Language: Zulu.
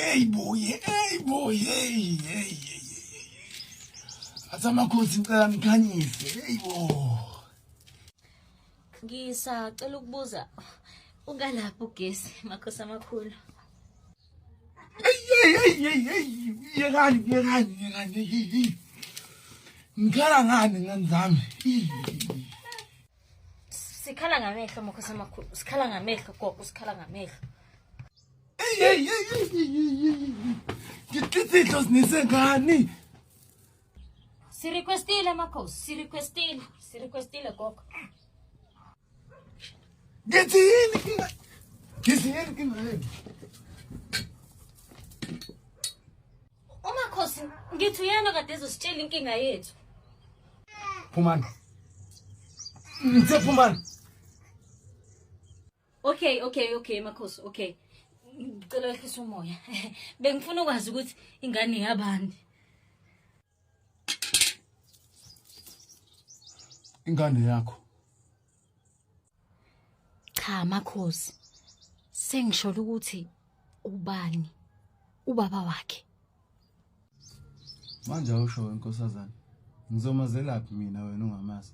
Hey boy, hey boy, hey, hey, hey. Athi amakhosi ngicela nikhanyise. Hey bo. Ngisacela ukubuza ungalaphi ugesi makhosi amakhulu. Hey hey hey hey hey. Yekani, yekani, yekani. Hey hey. Ngikhala ngani ngani zami? Sikhala ngamehlo makhosi amakhulu. Sikhala ngamehlo gogo, sikhala ngamehlo. Hey hey hey hey hey. Ngithithihlo sinisengani? Si requestile makhosi, si requestile, si requestile gogo. Ngithi yini inkinga? Ngithi yini inkinga yenu? Umakhosi ngithi uyena kade ezositshela inkinga yethu. Phumani. Ngithe phumani. Okay, okay, okay makhosi, okay. Ngicela wehlisa umoya. Bengifuna ukwazi ukuthi ingane yabani. Ingane yakho. Cha makhosi. Sengisholo ukuthi ubani ubaba wakhe. Manje awusho wenkosazana. Ngizomazelaphi mina wena ungamazi?